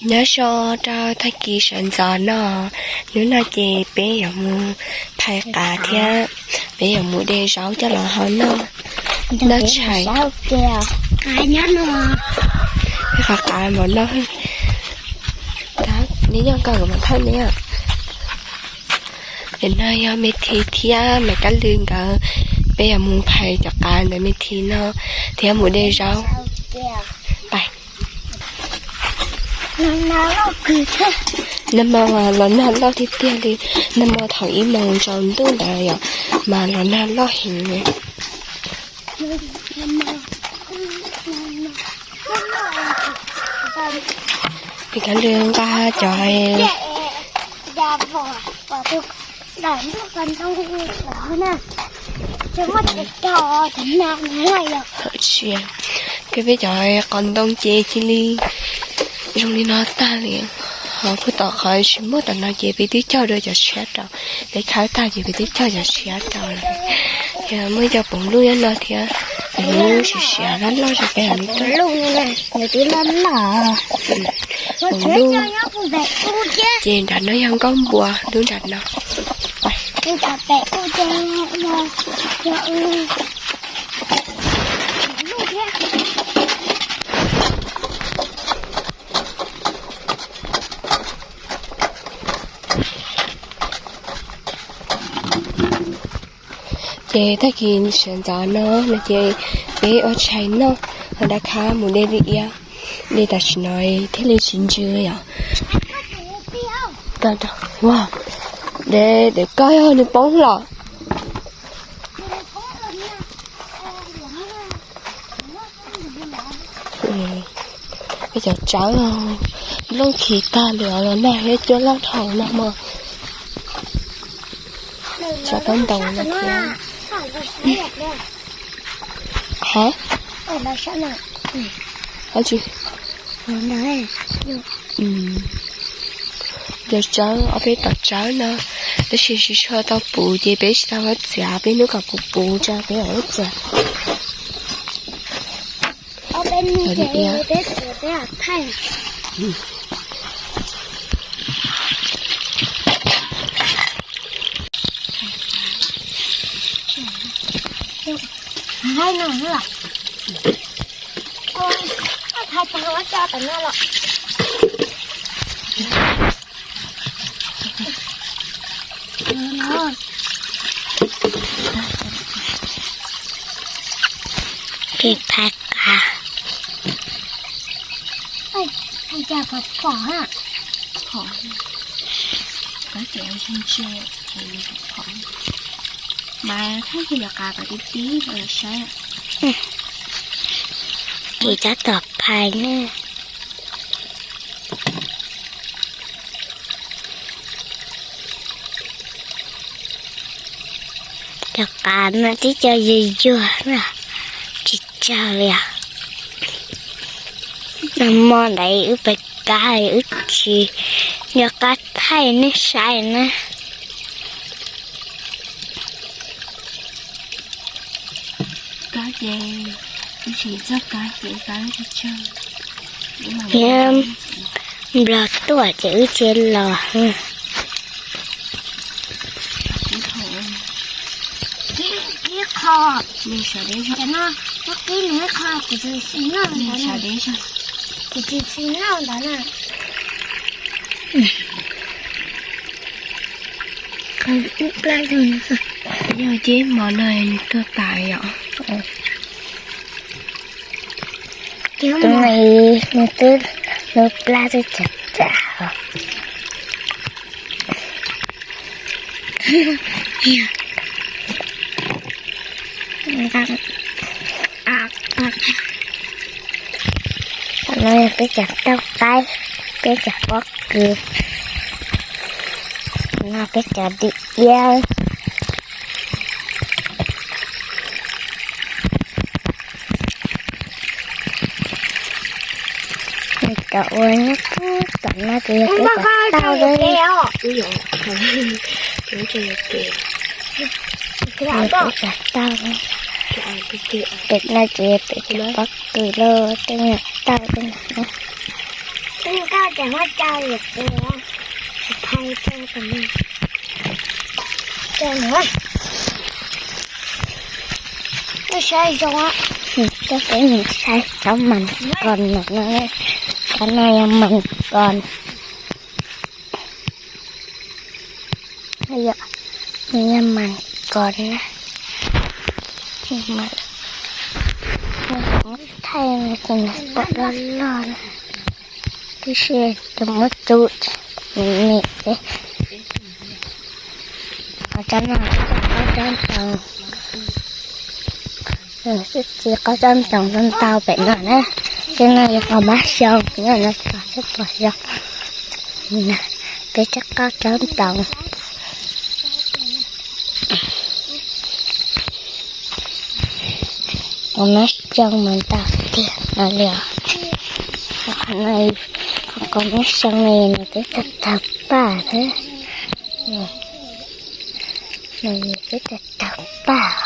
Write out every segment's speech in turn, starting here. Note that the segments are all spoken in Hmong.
Nyob zoo rau tag kis sawv ntxov no, hnub no ces peb yuav mus phais qav thiab peb yuav mus de zaub coj los hau noj, noj tshais. Qhov qav mov noj. Neb nyob nkaus kuv mam thauj neb. Nim no yog Me Thi thiab Maiv Kab Lw nkawd, peb yuav mus phais cov qav ntawm Me Thi no thiab mus de zaub. Nag hmo los nag loj tiag tiag li, nag hmo thaum ib moos tsaus ntuj ntawd yom, mas los nag loj heev li. Maiv Kab Lw nqa cov Koj peb cov qos ntoo ces cia li zoo li no tag li. Ho puag tom qhov tsis muaj tom no ces peb twb cog dua cov tshiab rau, peb khawb tag ces peb twb cog cov tshiab rau lawm. Yog muaj ib co poom luj nyob no thiab, poom luj siav siav loj loj zoo peb hais li. Poom luj ces nram no yog nkauj npua lub nram no. Ces tag kis sawv ntxov no no ces peb ua tshais noj, ho dab khab mus de li iab, de tam sim no thiaj li tsis ntsws yom. De, de koj yog nws poob los. Peb cov tsawb nplooj khi tag li os, los nag thiab cua loj dhau nag hmo. Tsov taub ntaus no thiab. Hab, dab tsi? Cov tsawb, ob peb tom tsawb no, tab sis tsis tshua tau puv ces peb tsis tau muab txiav, peb hnub kom puv puv tso peb mam muab txiav. Kev phais qav. Mas thaij cov qav kom tib tib rau saib. Kev tab tom phais ne. Cov qav no twb cov yuag yuag na, tsis tsawg li os. Nag hmo ntawd wb pais kav wb tsis nco qab thaij nej saib na. Nplog tuaj ces wb cia los. Ib qho, ib qho, kuv tsis tsis noj ntawd na. Ib plab zog, yog ceb mov no nws tuag tas yom. Tus no nws twb, nws plab twb txav txav os. Tam no yog peb cov tauj qaib, peb cov pob kws, no peb cov di iab. Nws cov uas nyob puag tom no ces yog peb cov tauj, peb cov tauj, pem no ces yog pem cov pob kws los tej nyuag tauj tej no. Cov no coj lawm, phai rau cov no. Coj lawm. Saib zoo, coj peb mus saib cov mas kos no. Cov no yog mas kos. Nws yog mas kos na. Thaij no ces nws pom loj loj na, tiam sis tus muab tsuj me me xwb. Ho cov no cov qaub rab ntaus, xwb txiv qaub rab ntaus ntau ntau pem no na. Cov no yog qos mab xyoo, nyob no txog xwb pom xyoo. Peb cov qaub rab ntaus. Qos mab xyoo mas ntau tiag no li os. Qhov no, qos mab xyoo no nws twb tawg tawg paj thiab. Nws twb tawg tawg paj.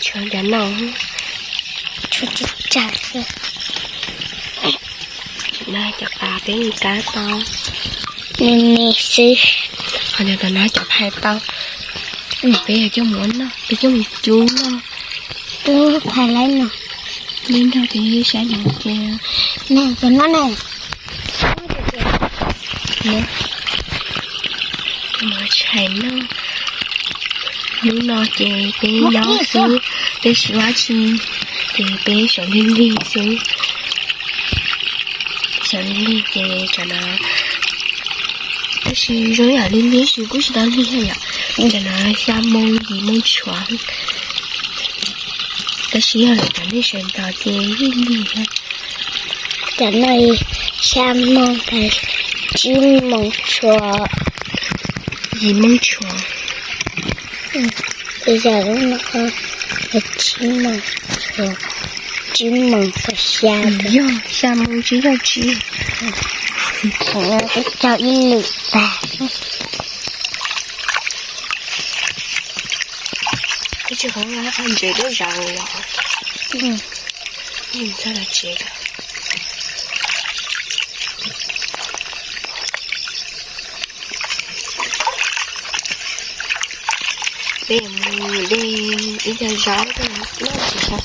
Tshuav cov no, tshuav tsis tsawg xwb. No cov qaub peb yeej kab tau me me xwb. Ho cov no cov phais tau, peb yuav coj mus ua noj, peb coj mus cub noj. Phais lawm no, li nrog peb saib no ces, ne, cov no ne. Mus tshais noj. Hnub no ces peb nyob xwb, peb tsis ua dab tsi, ces peb sawv lig lig xwb. Sawv lig lig ces tsam no, tab sis zoo yam li lig tab sis kuj tsis tau lig yom. Tsam no xya moo yim moo tshuav, tab sis yog lawv cov nej sawv ntxov ces yeej lig thiab. Cov no xya moo, tsib moo tshuav, yim moo tshuav. Yog lub no tsib moo, tsib moo tau xya, yog xya moo tsis yog tsib. Thaum no twb cog ib lwm tag. Twb tsis qhov ntses twb zaws los, txog los tsev. Peb mus de ib co zaub noj tsis tau,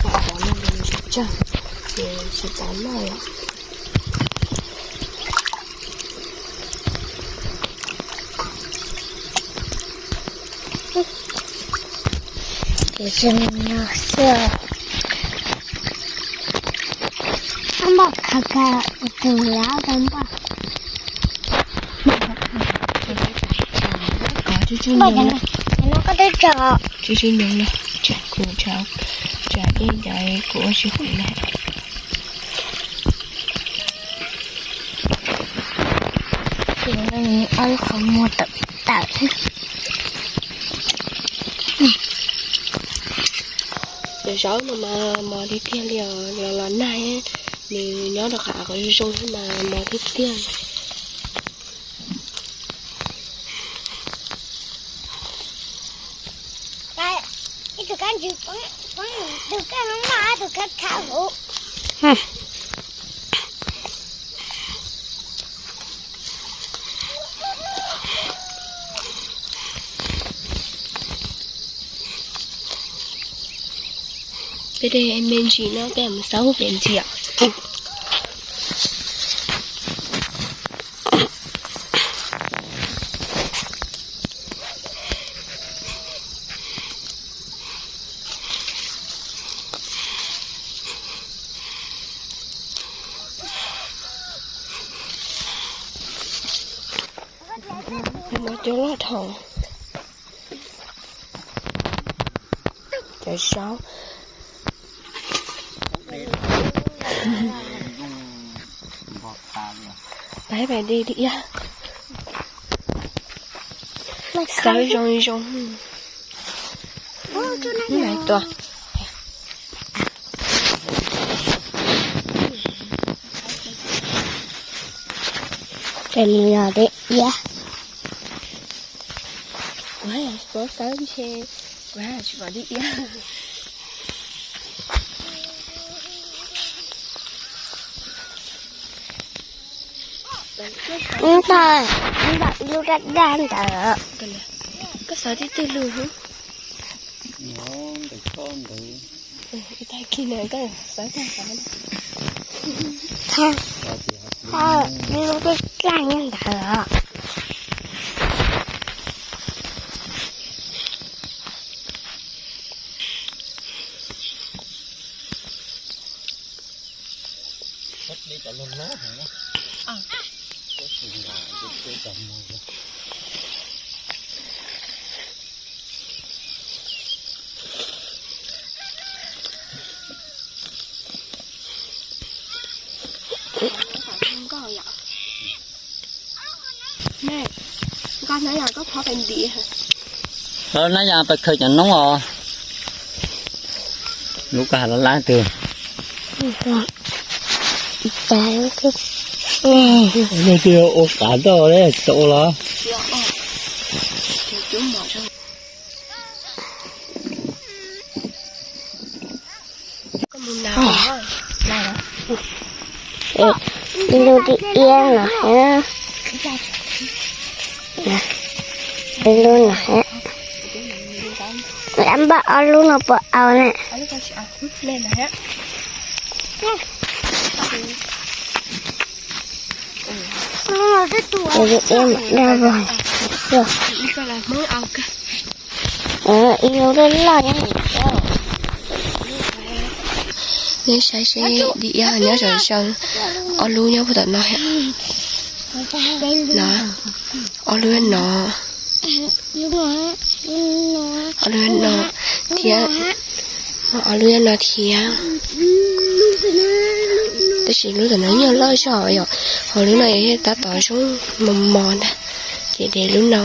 pom cov no nws tsawg ces tsis tau noj lawm. Ces zoo no xwb. Ab npaj khaws khaws tus lav tau npaj. Kov tsw tsw nyoos, koj twb tso tsw tsw nyoos na, tsam kuv, tsam dej ncaj kuv ua tsis huv na. Ces no ob lub qhov muag tawm tawm thiab. Cov zaub no mas mos tiag tiag li os, los los nag, nws nyob rau qhov zoo zoo mas mos tiag tiag. Peb de me ntsis no peb mus xauj pem ntxiv. Muab cov loj dhau. Cov zaub. Pais pais de li iab. Xawb zoo zoo. Tus Ces mus yos dej iab. Kuv xav ntshe kuv tsis pom dej iab. Ntawm, ntawm ib lub daj daj ntawd. Koj xav tib twg lug? Ntawm koj ntawd. Tag kis no koj xav tag xav. Ib lub daj daj nyob ntawd os. Nab yas pais khaws cov noob os. Lub koj has lab lab twg? Ua qav ntoj tsis tau ua los? Ib lub dib iab no thiab. Ib lub no thiab. Npaj ob lub no puas au ne? Dib iab mam daj vog. Ib lub loj loj nyob. Nej saib seb dib iab nyob zoo zoo. Ob lub nyob puag tom no thiab. No, ob lub no. Ob lub no thiab. Ob lub no thiab. Tab sis lub tom no nyuag loj zog yom, ho lub no yog tab tom zoo mos mos ntag, ces de lub no.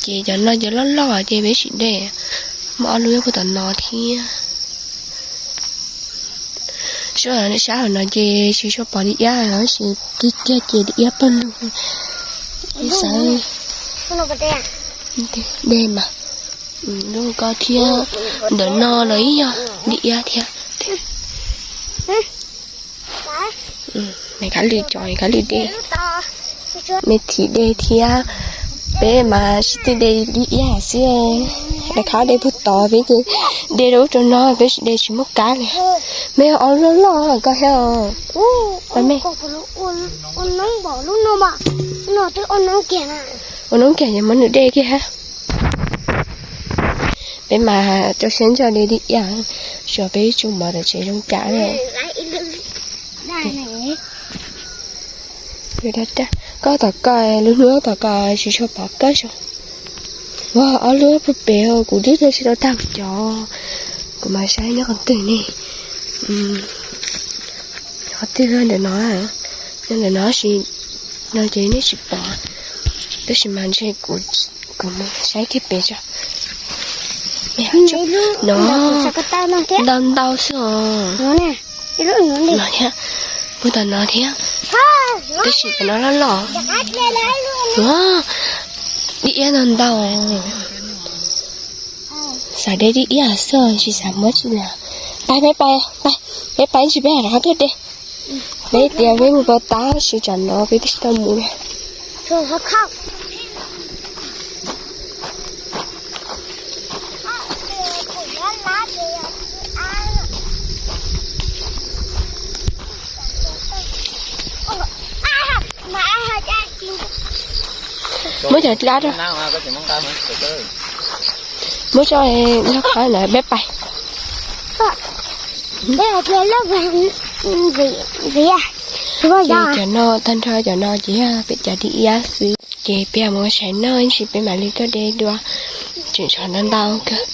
Ces cov no ces loj loj ces peb sim de, muaj ob lub nyob puag tom no thiab. Sab, sab hauv no ces tsis tshua pom dib iab, tab sis kiag kiag ces dib iab pawg lug. Xav de mas, lub ko thiab, ntawm no los ib yog dib iab thiab. Nws kav lwm cov, kav lwm de. Me thim de thiab, peb mas sib tw de dib iab xwb. Lawv khab de puag tod, peb ces de rau ub rau no, peb de tsis muaj kab li. Me ob lub loj loj koj thiab os. Me ua noob kiag, ua noob kiag es muab nws de kiag. Peb mas rau siab ntso de dib iab, tsuas peb ib tsoom mov tom tsev zoo cas na. Koj tom ko, lub hnub tom ko tsis tshua pom koj zoo. Ua ob lub puag pem, kuv twb tsis tau tag cov, kuv mas saib nyob qhov twg ne. Qhov twg ntawm no, nyob ntawm no sis no ces nej tsis pom, tab sis mas ntshe kuv, kuv mus saib kiag pem tso. No, ntau ntau xwb os. No thiab, puag tom no thiab, tab sis cov no loj loj. Dib iab ntau ntau. Xav de dib iab xwb tsis xav muab tsi li. Pais, peb pais, peb pais ntsis peb rov qab tuaj de. Peb tias peb mus pov tab sis tsam no peb twb tsis tau mus li. Muab cov dlab rau. Muab tso noj qab na peb pais. Ces cov no tag nrho cov no ces yog peb cov dib iab xwb. Ces peb mus saib noj ib ntsis peb mam li tuaj de dua. Tseem tshuav ntau ntau kawg.